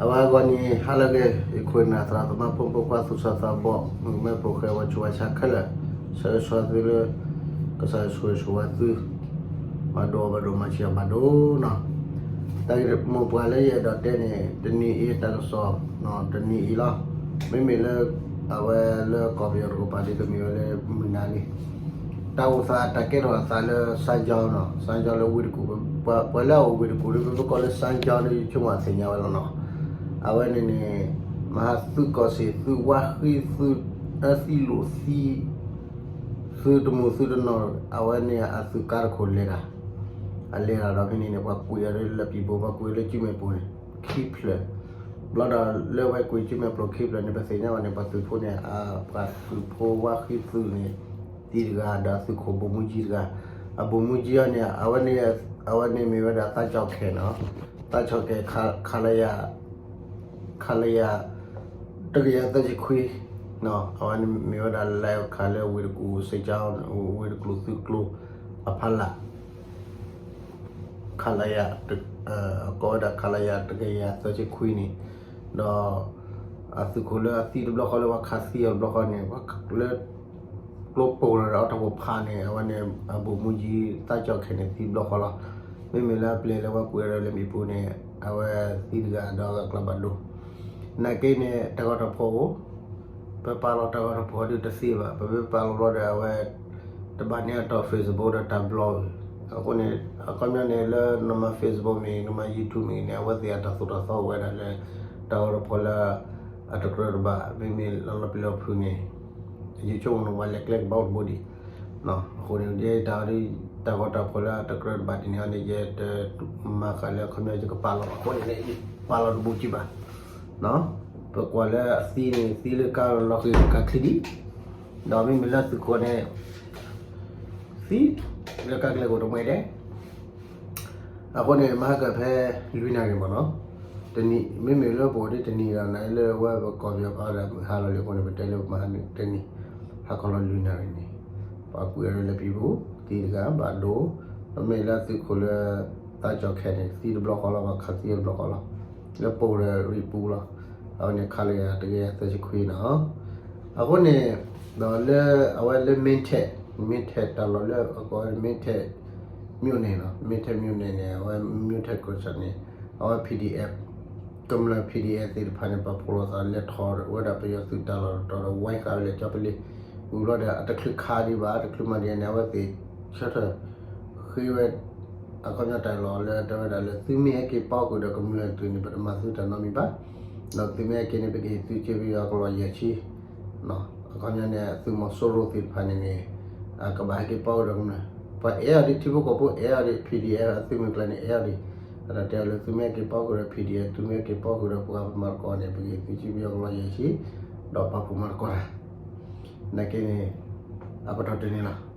အဝဲအဂီၢ်န့ၣ် ဟါလၢအဂ့ၤ ယခိၣ်နၢ်သရၣ်သမါဖိမုၣ်ဖိခွါသူၣ်စၢ်သးဘီၣ် မုၣ်ကမဲဖိဃဲ ဝဲဆိၣ်ဝဲဆါခဲလၢာ်, ဆၢဂ့ၤဆၢဝါသုလၢ ကစၢ်ယွၤဆိၣ်ဂ့ၤဆိၣ်ဝါသု ဘၣ်ဒိဘၣ်ဒိ မၤဆံးအီၤဘၣ်ဒိနီၤ. တၢ်ဂ့ၢ်မိၢ်ပှၢ်လၢယအဲၣ်ဒိးတဲန့ၣ် တနံၤအံၤတၢ်ကစီၣ်နီၤ တနံၤအံၤလီၤ. မ့မ့ၢ်လၢ အဝဲလၢကီၢ်ပယီၤတကပၤဒ် ကမ့ၢ်ဝဲလၢမုၢ်နၤလံ တၢ်အိၣ်သး တၢ်ကဲထီၣ်အသးလၢ စၢကၠီနီၤ, စၢကၠီလၢဝ့ၢ်တကူၣ်, ပှၤလၢအအိၣ်ဝ့ၢ်တကူၣ်ဒီး ပမ့ၢ်ကိးလၢစၢကၠီဒီး ယဆိကမိၣ်အသ့ၣ်ညါဝဲလီၤနီၤ. အဝဲန့ၣ်န့ၣ် မဟါသုးကီၢ်စဲၣ် သုးဝါဃံ သုးအၢသံလိာ်သံ သုးတမူးသုးတနီၤ အဝဲန့ၣ်အသုးကါတခိၣ်လဲၤတၢ်, အလဲၤတၢ်ဒီးဖဲန့ၣ်န့ၣ် ပှၤကွံာ်အီၤလၢပံၤဘိ ပှၤကွံာ်လၢကၠံမဲာ်ပူၤန့ၣ် ခံဖျၢၣ်, ဘျီဒီးလၢဝဲကွံာ်ကၠံမဲာ်ပူၤခံဖျၢၣ်န့ၣ် ပသ့ၣ်ညါဘၣ်န့ၣ် ပှၤသုးဖိန့ၣ် ပှၤသုးဖိဝါဃံသုးန့ၣ် သံတဂၤဒီးအသုးခိၣ်ဘိၣ်မူကၠံတဂၤ, အဘိၣ်မူကၠံအီၤန့ၣ် အဝဲန့ၣ်မ့ၢ်ဝဲဒၣ်သးကၠီၣ်ခဲနီၤ, သးကၠီၣ်ခဲ ခလရ ခလရ တကယၤသၢဆံခွံ, အဝဲန့ၣ်မ့ၢ်ဝဲဒၣ် လၢခးလၢဝ့ၢ်တကူၣ် စ့ကၠီ ဝ့ၢ်တကူၣ်သုးကျိၤအဖီလာ် ခလရ ကိးဝဲဒၣ် ခလရ တကယၤသၢဆံခွံန့ၣ်, ဒီး အသုးခိၣ်လၢအသံတဘျီဃီလၢပှၤခးသံအီၤတဘျီဃီန့ၣ် လၢ ကျိပိၢ်ဒီးအတၢ်ပိၢ်ဖးန့ၣ် အဝဲန့ၣ် အဘိၣ်မူကၠံသးကၠီၣ်ခဲန့ၣ် သံတဘျီဃီလီၤ. မ့မ့ၢ်လၢအပျဲၢ်လၢပှၤကွံာ်အီၤဒီးလၢမ့ၣ်ပိၢ်န့ၣ် အဝဲသံတဂၤဒီးအကျါဘၣ်ဒိ နာ်က့န့ၣ် တၢ်ဂီၤတၢ်ဖီၣ်အိၣ်, ပပာ်လီၤတၢ်ဂီၤတၢ်ဖီၣ်ဒုးတသ့ဘၣ်, ပမ့ၢ်ပာ်လီၤဘျီဒီးအဝဲ တဘၣ်န့ၢ်အတီၢ် Facebook ဒီးတၢ်ဘျီ, အဃိန့ၣ် အခီပညီန့ၣ် လၢနမၤ Facebook မ့ၢ် နမၤ YouTube မ့ၢ်န့ၣ် အဝဲသ့ၣ်အတၢ်သိၣ်တၢ်သီအိၣ်ဝဲဒၣ်လၢ တၢ်ဂီၤတၢ်ဖီၣ်လၢ အတကြၢးတဘၣ် မ့မ့ၢ်လီၤလီၤပျံၤလီၤဖုးန့ၣ် ယဆိကမိၣ်န့ၣ် ပှၤလဲၤကျဲကဘၣ်အိၣ်တဘိဒံး, အဃိန့ၣ် ယတၢ်ဂီၤတၢ်ဖီၣ်လၢအတကြၢးတဘၣ်ဒ်န့ၣ်န့ၣ် ယတမၤဃာ်လၢအခီပညီယကပာ်လီၤ အဃိန့ၣ် ယပာ်လီၤတဘူးကံဘၣ်, ပကွၢ်လၢအသံန့ၣ် သံလၢကါလီၤဃံၤကါချံဒံး, ဒီးမ့မ့ၢ်လၢသုးခိၣ်န့ၣ် သံ လၢကါကျဲကိးတမှဲဒဲး အဃိန့ၣ် မဟါကဖဲလွံၢ်နၣ်ရံၣ်မ့ၢ်နီၤ, တနံၤ မ့မ့ၢ်လၢပအိၣ်ဒ်တနံၤဒီး နလၢဝဲပကီၢ်ပယီၤကီးဒီးမုၢ်ဟါလီၤလံအဃိန့ၣ် ပတဲလၢမဟါန့ၣ်တနံၤ ဟါခီလီၤလွံၢ်နၣ်ရံၣ်န့ၣ် ပှၤကွံာ်အီၤလၢပံၤပူၤ သံတဂၤဘၣ်ဒိ, ပမ့ၢ်လၢသုးခိၣ်လၢ သးကၠီၣ်ခဲန့ၣ် သံတဘျီဃီလီၤ ပှၤခးသံတဘျီဃီလီၤ, လၢပိၢ်ဒီးရံၣ်ပူၤလီၤ, အဝဲန့ၣ်ခါလၢယၤတကယၤသၢဆံခွံနီၤ အဃိန့ၣ် ဒီးလၢအဝဲလၢ မင်းတပ် မင်းတပ် တၢ်လီၢ်လၢအကိးဝဲ မင်းတပ် မြို့နယ် နီၤ, မင်းတပ် မြို့နယ် န့ၣ် အဝဲ မြို့တပ် ကိုယ်စားလှယ် န့ၣ် အဝဲ PDF ကမျၢၢ် PDF သ့ၣ်တဖၣ်န့ၣ် ပာ်ဖှိၣ်လိာ်သးလဲၤထီၣ်ဝဲဒၣ်ပယီၤသုးတၢ်လီၢ်တတီၤဒီး ဝဲဃာ်ဝဲလၢကၠီပလ့ၤ, ဝံၤဘျီဒီး အတချုးခးဒံးဘၣ် တချုးမၤဒံးန့ၣ် အဝဲသ့ၣ်ဆၢထၢၣ် ဃ့ဝဲ အခီပညီတၢ်လီၢ်လၢတဲဝဲဒၣ်လၢ သုမ့ၢ်ဟဲက့ၤပီၣ်ဃုာ်ဒီးကမျၢၢ်အသုးန့ၣ် ပတမၤသုတၢ်နီတမံၤဘၣ်, ဒီးသုမ့ၢ်ဟဲက့ၤန့ၣ် ပကဟ့ၣ်သုးက့ပယီၤကလီၢ်ယဲၢ်ဆံ အခီပညီန့ၣ် သုးမီၤစိရိၤသ့ၣ်တဖၣ်န့ၣ်န့ၣ် ကဘၣ်ဟဲက့ၤပီၣ်ဃုာ်ဒီးကမျၢၢ်, ပှၤအဲၣ်အီၤဒံးထံဖိကီၢ်ဖိ အဲၣ်အီၤဒံး PDF အသုးမုၢ်ကျါန့ၣ် အဲၣ်အီၤဒံး, အတၢ်တဲအီၤလၢသုမ့ၢ်ဟဲက့ၤပီၣ်ဃုာ်ဒီး PDF သုမ့ၢ်ဟဲက့ၤပီၣ်ဃုာ်ဒီးပှၤပမၤသကိးန့ၣ် ပကဟ့ၣ်သုးက့ပယီၤကလီၢ်ယဲၢ်ဆံ ဒီးပာ်ဖှိၣ်မၤသကိးတၢ်, နာ်က့န့ၣ် အပတီၢ်တုၤန့ၣ်လီၤ.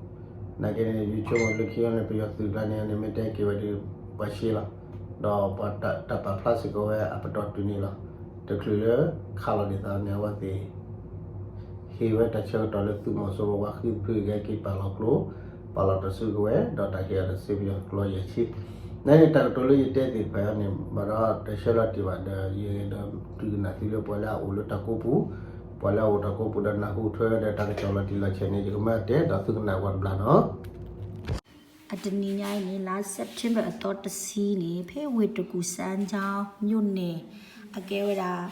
နာ်က့န့ၣ် ယဆိကမိၣ်လၢခံအီၤန့ၣ် ပယီၤသုးကျါန့ၣ်န့ၣ် မ့ၢ်တဟဲက့ၤဝဲဒီး ပှၤရှဲလီၤ, ဒီးပှၤတၢ်ပာ်ဖျါစ့ၢ်ကီးဝဲအပတီၢ်တုၤန့ၣ်လီၤ. တချုးလၢခးလီၤဒ်သိးန့ၣ် အဝဲသ့ၣ် ဟ့ၣ်ဝဲတၢ်ဆၢကတီၢ်လၢသုးမီၤစိရိၤဝါဃံဖုကဟဲက့ၤပာ်လီၤကျိ ပာ်လီၤတၢ်စုကဝဲၤ ဒီးတၢ်ဟ့ၣ်အီၤတၢ်စုကဝဲၤကလီၢ်ယဲၢ်ဆံ, နာ်က့န့ၣ် တၢ်ကတိၤလၢယတဲသ့ၣ်တဖၣ်အံၤန့ၣ် ဘၣ်ဒီးတဆၢလီၤတံၢ်ဘၣ်ဒီး ယအဲၣ်ဒိးဒုးကနၣ်သုလၢပှၤလၢအအိၣ်လၢတၢ်ကိးပူၤ, ပှၤလၢအအိၣ်တၢ်ကိးပူၤဒီးနၢ်ဟူထွဲဒီးတၢ်ကစီၣ်လီၤတံၢ်လီၤဆဲးန့ၣ် ယကမၢတဲဒီးသုကနၣ်ဝဲတဘျီနီၤ. အတနံၤညါအံၤန့ၣ် လါ September အသီတဆံန့ၣ် ဖဲဝ့ၢ်တကူၣ် စၢကၠီမြို့နယ် အကဲဝဲဒၣ်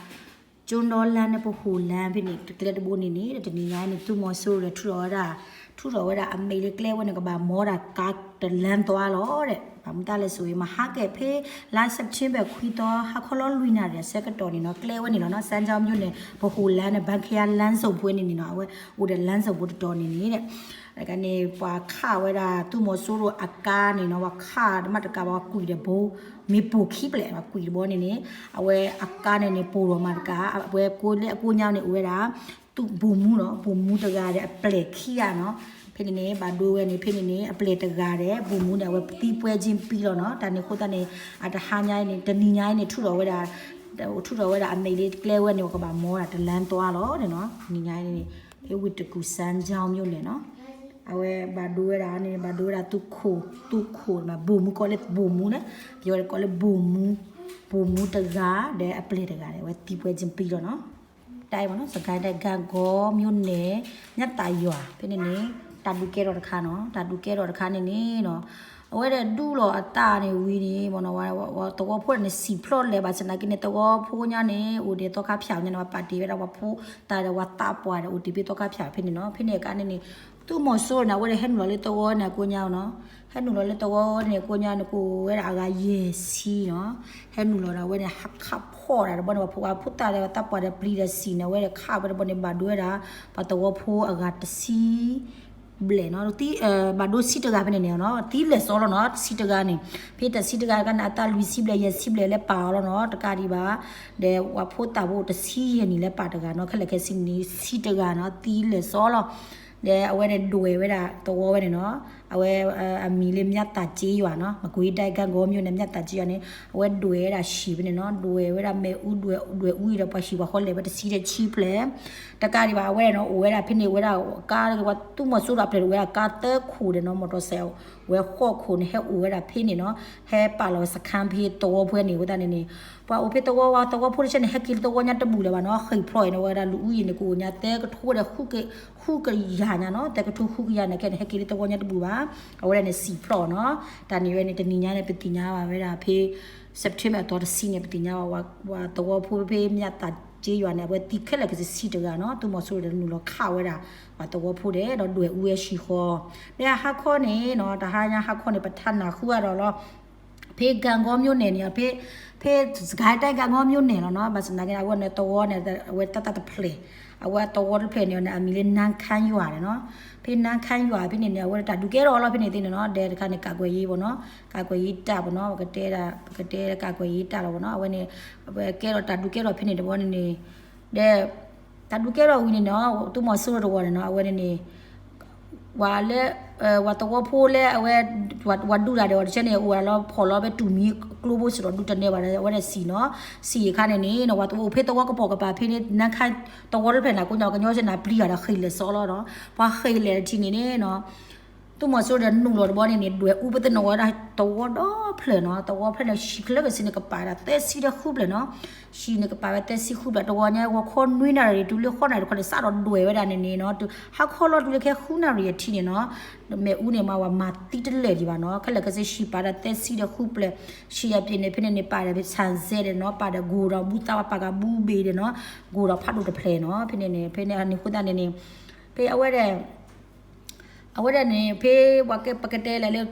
ကၠိဒီလါန့ၣ် ပဟိၣ်လါဖဲန့ၣ် တကျဲတဘိန့ၣ်န့ၣ် တနံၤညါန့ၣ် သုးမီၤစိရိၤဒီးထုးထီၣ်ဝဲဒၣ် ထုးထီၣ်ဝဲဒၣ်အမံၤလၢကျဲဝဲန့ၣ် ကဘၣ်မီဒၣ်ကါတလါသီလီၤဒီး ဘၣ်မနုၤလဲၣ်ဆိအံၤ မဟါကဖဲ လါ September ခွံသီ ဟါခီလီၤလွံၢ်နၣ်ရံၣ်အဆၢကတီၢ်န့ၣ်နီၤ ကျဲဝဲန့ၣ်လီၤနီၤ စၢကၠီမြို့နယ် ပဟိၣ်လါန့ၣ် ဘၣ်ခ့ယါလမ်းစုံဖိန့ၣ်န့ၣ်နီၤ အဝဲအိၣ်ဒီးလမ်းစုံဖိတတီၤန့ၣ်န့ၣ် တကးန့ၣ် ပှၤခးဝဲဒၣ်သုးမီၤစိရိၤအကါန့ၣ်နီၤ ပှၤခးတမ့ၢ်တကးဘၣ် ပှၤကွံာ်ဒီးဘိ မ့ၣ်ပိၢ်ခံဖျၢၣ် ပှၤကွံာ်တဘျီန့ၣ်န့ၣ် အဝဲအကါန့ၣ်န့ၣ် ပိၢ်ထီၣ်မးတကး အဝဲကိးလၢအကိးညါန့ၣ် အိၣ်ဝဲဒၣ် သုးဘိၣ်မူနီၤ ဘိၣ်မူတဂၤဒီးအပျဲၢ်ခံဂၤနီၤ ဖဲန့ၣ်န့ၣ် ဘၣ်ဒိဝဲန့ၣ် ဖဲန့ၣ်န့ၣ် အပျဲၢ်တဂၤဒီး ဘိၣ်မူန့ၣ် အဝဲသံပွဲချင်းပြီးလီၤနီၤ တၢ်န့ၣ်အဃိသတးန့ၣ် အတဟါညါအံၤန့ၣ် တနံၤညါအံၤန့ၣ် ထုးထီၣ်ဝဲဒၣ် ထုးထီၣ်ဝဲဒၣ်အမံၤလၢကျဲဝဲန့ၣ် ကဘၣ်မီဒၣ်တလါသီလီၤနီၤ နံၤညါအံၤန့ၣ် ဖဲဝ့ၢ်တကူၣ် စၢကၠီမြို့နယ်နီၤ အဝဲဘၣ်ဒိဝဲဒၣ်န့ၣ် ဘၣ်ဒိဝဲဒၣ်သုးခိၣ် သုးခိၣ် ဘိၣ်မူကိးလၢဘိၣ်မူန့ၣ် ပယီၤကိးလၢဘိၣ်မူ ပိာ်မူတဂၤ ဒီးအပျဲၢ်တဂၤန့ၣ် အဝဲသံပှဲၤကၠံပံလီၤနီၤ. တၢ်အံၤမ့ၢ်နီၤ စကဲတဲၣ် ဂၤကီၤ မြို့နယ် မြတ်သာရွာ ဖဲန့ၣ်န့ၣ် တၢ်ဒုးကဲထီၣ်တခါနီၤ. တၢ်ဒုးကဲထီၣ်တခါန့ၣ်န့ၣ်နီၤ အဝဲဒၣ်ဒုးလီၤအတၢ်န့ၣ်ဝံၤန့ၣ်မ့ၢ်နီၤ သဝီဖိန့ၣ်စံၣ်ဖျိးလဲၤဘၣ်ဆၣ်သနာ်က့န့ၣ် သဝီဖိညါန့ၣ် အိၣ်ဒီးသီခါဖၠၣ်ညါန့ၣ် ပာ်တ့ၢ်ဝဲဒၣ်ပှၤဖိတၢ်ဒီးပှၤသးပှၢ်ဒီးအိၣ်တ့ၢ်ဖဲသီခါဖၠၣ်ဖဲန့ၣ်နီၤ. ဖဲန့ၣ်အခါန့ၣ်န့ၣ် သုးမီၤစိရိၤန့ၣ် အဝဲဒၣ်ဟဲနုာ်လီၤလၢသဝီန့ၣ်အကိးညါနီၤ. ဟဲနုာ်လီၤလၢသဝီန့ၣ်အကိးညါန့ၣ် ကအိၣ်ဝဲဒၣ်အဂၤယဲၢ်ဆံနီၤ. ဟဲနုာ်လီၤဒီးအဝဲန့ၣ် ဟးခးဖီၣ်ဒၣ်တဘျီန့ၣ် ပှၤဖိသၣ်ဒီးသးပှၢ်ဒီးပျံၤဒီးစံၣ်န့ၣ် အဝဲဒၣ်ခးဝဲတဘျီန့ၣ် ဘၣ်ဒိဝဲဒၣ် ပှၤသဝီဖိအဂၤတဆံဘျဲၣ်နီၤ. ဘၣ်ဒိဆံတဂၤဖဲန့ၣ်န့ၣ်နီၤ သံလဲၤစီလီၤနီၤ တဆံတဂၤန့ၣ် ဖဲတဆံတဂၤန့ၣ် အတၢ်လွံၢ်ဆံဘျဲၣ် ယဲၢ်ဆံဘျဲၣ်လၢပာ်အီၤလီၤနီၤ တကးဒံးဘၣ် ဒီးပှၤဖိသၣ်ဖိတဆံယဲၢ်နံၣ်လၢပာ်တဂၤနီၤ ခဲလၢာ်ခဲဆ့န့ၣ် ဆံတဂၤနီၤ သံလဲၤစီလီၤ. ဒီးအဝဲန့ၣ်ဒွဲၣ်ဝဲဒၣ်သဝီဝဲန့ၣ်နီၤ အဝဲအမံၤလၢ မြတ်သာကျေးရွာနီၤ မကွေးတိုင်း ဂန့်ဂေါမြို့နယ် မြတ်သာကျေးရွာန့ၣ် အဝဲဒွဲၣ်ဝဲဒၣ်ဟံၣ်ဖဲန့ၣ်နီၤ ဒွဲၣ်ဝဲဒၣ်မ့ၣ်အူဒွဲၣ် ဒွဲၣ်အူအံၤဒီးပှၤဟံၣ်ပှၤဃီလဲၤဝဲတဆံဒီးဆံဖျၢၣ် တကးဒံးဘၣ် အဝဲဒၣ်နီၤ အိၣ်ဝဲဒၣ်ဖဲန့ၣ်ဝဲဒၣ် ကါ သုးမီၤစိရိၤအပျဲၢ်အိၣ်ဝဲဒၣ်ကါသၢခိၣ်ဒီးနီၤ မော်တော်ဆိုင် ဝဲဃိးခိၣ်န့ၣ် ဟဲအိၣ်ဝဲဒၣ်ဖဲန့ၣ်နီၤ ဟဲပာ်လီၤဝဲစခန်းဖဲသဝီဖိန့ၣ် အဃိသတးန့ၣ်န့ၣ် ပှၤအိၣ်ဖဲသဝီဝဲ သဝီဖိတဆၢန့ၣ် ဟဲက့ၤလၢသဝီညါတဘူၣ်လၢၤဘၣ်နီၤ ဃ့ၢ်ဖျိးအံၤန့ၣ် ဝဲဒၣ်လူၤအူအံၤန့ၣ် ကအိၣ်ညါသၢကထိဒီး ဃုကယၤညါနီၤ သၢကထိဃုကယၤန့ၣ် ခဲန့ၣ် ဟဲက့ၤလၢသဝီညါတဘူၣ်ဘၣ် အဝဲဒၣ်န့ၣ်စံၣ်ဖျိးနီၤ တၢ်န့ၣ်ဝဲန့ၣ် တနံၤညါန့ၣ် ပသ့ၣ်ညါဘၣ်ဝဲဒၣ်ဖဲ September အသီတဆံန့ၣ် ပသ့ၣ်ညါဘၣ် ပှၤသဝီဖိဖဲ မြတ်သာကျေးရွာန့ၣ် အဝဲသံခဲလၢာ်ခဲဆ့ဆံတဂၤနီၤ သုးမီၤစိရိၤဒီးနုာ်လီၤခးဝဲဒၣ် ပှၤသဝီဖိဒီး ဒီးဒွဲၣ်အူဝဲဟံၣ်ဃီ ဒီးဟါခီန့ၣ်နီၤ တဟါညါဟါခီန့ၣ် ပထါနၢ်ဃုအါဒီးလီၤ ဖဲ ဂန့်ဂေါမြို့နယ်န့ၣ် ဖဲ ဖဲ စစ်ကိုင်းတိုင်း ဂန့်ဂေါမြို့နယ် လီၤနီၤ ဘၣ်ဆၣ်သနာ်က့န့ၣ် အဝဲန့ၣ်သဝီန့ၣ် အဝဲတၢ်တၢ်တဖျဲၣ် အဝဲသဝီတဖျဲၣ်န့ၣ် အမံၤလၢ နမ်းခမ်းရွာ န့ၣ်နီၤ ဖဲ နမ်းခမ်းရွာ ဖဲန့ၣ်န့ၣ် အဝဲဒၣ်တၢ်ဒုးကဲထီၣ်လီၤဖဲန့ၣ်သ့ၣ်န့ၣ်နီၤ ဒီးတခါန့ၣ် ကာကွယ်ရေး ပေါ့နော် ကာကွယ်ရေးတပ် ပေါ့နော် ပကတဲဒၣ် ပကတဲ ကာကွယ်ရေးတပ် လီၤ ပေါ့နော် အဝဲန့ၣ် အဝဲကဲထီၣ်တၢ်ဒုးကဲထီၣ်ဖဲန့ၣ်တဘျီန့ၣ်န့ၣ် ဒီး တၢ်ဒုးကဲထီၣ်ဝံၤန့ၣ်နီၤ သုးမီၤစိရိၤတဝီန့ၣ်နီၤ အဝဲန့ၣ်န့ၣ် ပှၤလၢ ပှၤသဝီဖိလၢအဝဲ ပှၤဒုးတၢ်ဒီးတဆၢန့ၣ် အိၣ်ဝဲဒၣ်လၢဖီၣ်လီၤဖဲတူၢ်မံကျိဖိစ့ၢ်ဒီးဒုးတန့ၢ်ဘၣ်ဒီး အဝဲဒၣ်စံၣ်နီၤ စံၣ်အခါန့ၣ်န့ၣ် ပှၤသဝီဖိဖဲသဝီကပိာ်ကပၤဖဲန့ၣ် နမ်းခမ်းသဝီတဖျၢၣ်န့ၣ် ကိးညါကညီစ့ၢ်န့ၣ် ပျံၤတၢ်ဒီးဃ့ၢ်လဲၤစီလီၤနီၤ ပှၤဃ့ၢ်လဲၤတထံၣ်န့ၣ်န့ၣ်နီၤ သုးမီၤစိရိၤဒီးနုာ်လီၤတဘျီန့ၣ်န့ၣ် ဒွဲၣ်အူပသ့ၣ်နီၣ်ဝဲဒၣ်သဝီဒီဖျၢၣ်နီၤ သဝီဖျၢၣ်န့ၣ် ဟံၣ်ချၢကစ့ၢ်န့ၣ်ကပၤဒၣ်သၢဆံဒီးဃုဖျၢၣ်နီၤ ဟံၣ်န့ၣ်ကပၤဝဲသၢဆံဃုဖျၢၣ် တဝီညါဂီၤခီနွံနၣ်ရံၣ်တုၤလၢဃိးနၣ်ရံၣ်တခီန့ၣ် စးထီၣ်ဒွဲၣ်ဝဲဒၣ်န့ၣ်န့ၣ်နီၤ ဟါခီလီၤတုၤလၢခဲဃုနၣ်ရံၣ်အထံးန့ၣ်နီၤ မ့ၣ်အူန့ၣ် မၤဝဲမၤသံတလၢာ်ဒံးဘၣ်နီၤ ခဲလၢာ်ခဲဆ့ဟံၣ်ပာ်ဒၣ်သၢဆံဒီးဃုဖျၢၣ် ဟံၣ်အပျ့ၤန့ၣ် ဖဲန့ၣ်န့ၣ် ပာ်ဒီးဖဲဆၣ်စဲဒီးနီၤ ပာ်ဒီးကိၢ်ဒီးဘူသးဝဲ ပာ်ကဘူဘ့ၣ်ဒီးနီၤ ကိၢ်ဒီးဖးဒိၣ်တဖျၢၣ်နီၤ ဖဲန့ၣ်န့ၣ် ဖဲန့ၣ်အဃိသတးန့ၣ်န့ၣ် ဖဲအဝဲဒၣ် အဝဲဒၣ်န့ၣ် ဖဲပကတဲလဲၣ်လၢ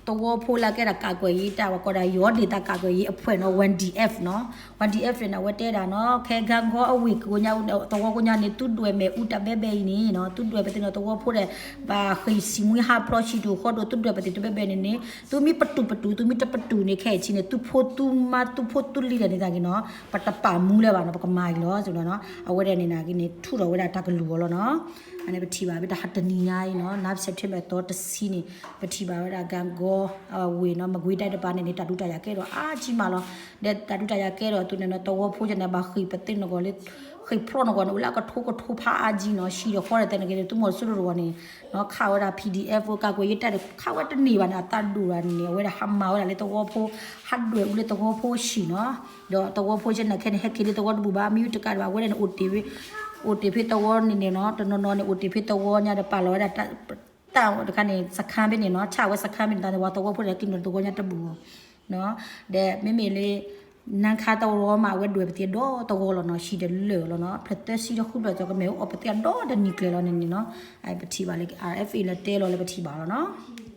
သဝီဖိလၢအကဲဒၣ် ကာကွယ်ရေးတပ် ပှၤကိးဒၣ် ယီၤဒ့ၣ်သးကာကွယ်ရေးအဖွဲ့နီၤ ဝါဒီအက်ဖ်နီၤ ဝါဒီအက်ဖ်န့ၣ် အဝဲတဲဒၣ်နီၤ ခဲ ဂန့်ဂေါ အဝ့ၢ်ကိးညါ သဝီကိးညါန့ၣ် သုဒွဲၣ်မ့ၣ်အူတၢ်ဘဲဘဲအံၤန့ၣ်နီၤ သုဒွဲၣ်ပသ့ၣ်နီၣ်သဝီဖိဒီး ဘၣ်ဃ့ၢ်ဆံးမွံဟးဖျိးဆံးတူာ်ဃီဒီး သုဒွဲၣ်ပသ့ၣ်တဘဲဘဲန့ၣ်န့ၣ် သုမ့ၢ်ပတုာ်ပတုာ် သုမ့ၢ်တပတုာ်န့ၣ် ခဲအံၤထံးန့ၣ် သုဖိသုမါသုဖိသုလံၤဒီးန့ၣ်တၢ်က့ၤနီၤ ပတပာ်မူလၢၤဘၣ်နီၤ ပကမၤအံၤလီၤ အဝဲဒၣ်န့ၣ်နာ်က့န့ၣ် ထုးထီၣ်ဝဲဒၣ်တၢ်ကလုၢ်အီၤလီၤနီၤ အန့ၣ်ပထံၣ်ဘၣ်ဖဲတဟါတနံၤညါအံၤနီၤ နါ September သီတဆံန့ၣ် ပထံၣ်ဘၣ်ဝဲဒၣ် ဂန့်ဂေါ အဝ့ၢ်နီၤ မကွေးတိုင်းတပၤန့ၣ်န့ၣ် တၢ်ဒုးတၢ်ယၤကဲထီၣ်အါကံမးလီၤ ဒီးတၢ်ဒုးတၢ်ယၤကဲထီၣ်အသိးန့ၣ်နီၤ သဝီဖိကန့ၣ် ဘၣ်ဃ့ၢ်ပသ့ၣ်နီၣ်ဂီၢ်လၢ ဃ့ၢ်ဖျိးနီၣ်ဂီၢ်န့ၣ် အိၣ်လၢအကထိကထိဖးအါကံနီၤ ဟံၣ်ဒီးဃီဒီးတဲန့ၣ်က့ၤ သုးမီၤစိရိၤတဝီန့ၣ် ခးဝဲဒၣ် PDF ကာကွယ်ရေးတပ် ဒီး ခးဝဲတန့ၢ်ဘၣ်န့ၣ် အသးဒိၣ်တၢ်န့ၣ်န့ၣ် အဝဲဒၣ်ဟးမၤဝဲဒၣ်လၢသဝီဖိ ဟးဒွဲၣ်အူလၢသဝီဖိဟံၣ်နီၤ ဒီးသဝီဖိကန့ၣ်ခဲန့ၣ် ဟဲက့ၤလၢသဝီတဘူၣ်ဘၣ် မ့ၢ်တကးဒံးဘၣ် အဝဲဒၣ်န့ၣ် အိၣ်တ့ၢ်ဖဲ အိၣ်တ့ၢ်ဖဲသဝီန့ၣ်န့ၣ်နီၤ တနီၤနီၤန့ၣ် အိၣ်တ့ၢ်ဖဲသဝီညါဒီးပာ်လီၤဝဲဒၣ် တၢ်တခါန့ၣ် စခန်းဖဲန့ၣ်နီၤ ဆၣ်ဝဲစခန်းဖဲန့ၣ် တၢ်န့ၣ် ပှၤသဝီဖိဒီးက့ၤနုာ်လီၤသဝီညါတဘူၣ် ဒီးမ့မ့ၢ်လၢ နမ်းခမ်းသဝီမး အဝဲဒွဲၣ်ပသ့ၣ်ဒီသဝီလီၤနီၤ ဟံၣ်တလၢာ်လီၤနီၤ ဖျၢၣ်သၢဆံဒီးဃုဖျၢၣ် ကမ့ၣ်အူအီၣ်ပသ့ၣ်အဒီတနံၤကျဲၤလီၤန့ၣ်န့ၣ်နီၤ ပထံၣ်ဘၣ်လၢ RFA လၢတဲလီၤလၢပထံၣ်ဘၣ်လီၤနီၤ